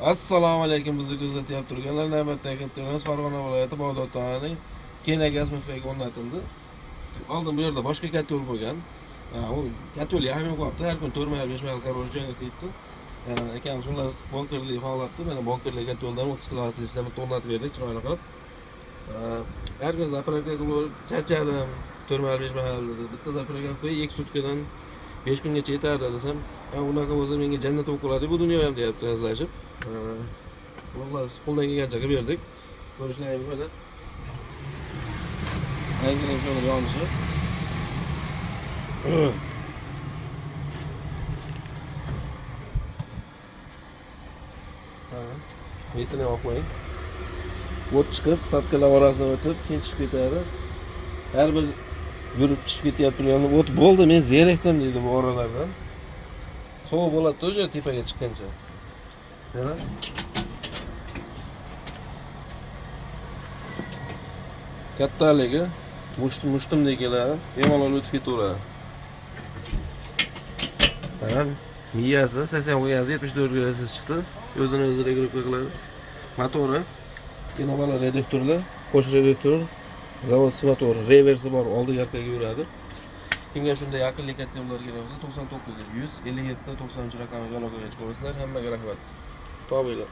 Assalomu alaykum, bizni kuzatyapti turganlar. Navbatdagi katta Farg'ona viloyati Bag'dod tumanining Kena gaz MFga o'rnatildi. Oldin bu yerda boshqa katta yo'l bo'lgan. U katta yo'l yaxshi qo'yibdi. Har kun 4 mayl, 5 mayl короче joyga tegibdi. Akamiz xullas bunkerli xohlabdi. Mana bunkerli katta yo'ldan 30 kilovatli sistema o'rnatib berdik, chiroyli qilib. Har kun заправка qilib charchadim. 4 mayl, 5 mayl dedi. Bitta заправка qo'yib 2 sutkadan 5 kungacha yetardi desam, "Ya, unaqa bo'lsa menga jannat bo'lib qoladi bu dunyo ham", deyapti hazillashib. Xullas qo'ldan kelgancha qilib berdik. Ko'rishlaringiz mana. Yangilik shuni yonishi. Ha, betini olib qo'ying. O't chiqib, papkalar orasidan o'tib, keyin chiqib ketadi. Har bir yurib chiqib ketyapti turgan o't bo'ldi, men zerikdim deydi bu oralardan. Sovuq bo'ladi уже tepaga chiqqancha. Mana. Kattaligi mushtum mushtumdek keladi, bemalol o'tib ketaveradi. Mana miyasi 80 qo'ygansiz, 74 qo'yasiz chiqdi. O'zini o'zi регулировка qiladi. Motori Kinobala reduktorlar, qo'sh reduktor, заводской motor, reversi bor, oldiga orqaga yuradi. Kimga shunday yaqinlik katta yo'llar kerak bo'lsa, 99 157 93 raqamiga aloqaga chiqaverasizlar. Hammaga rahmat. Sog' bo'linglar.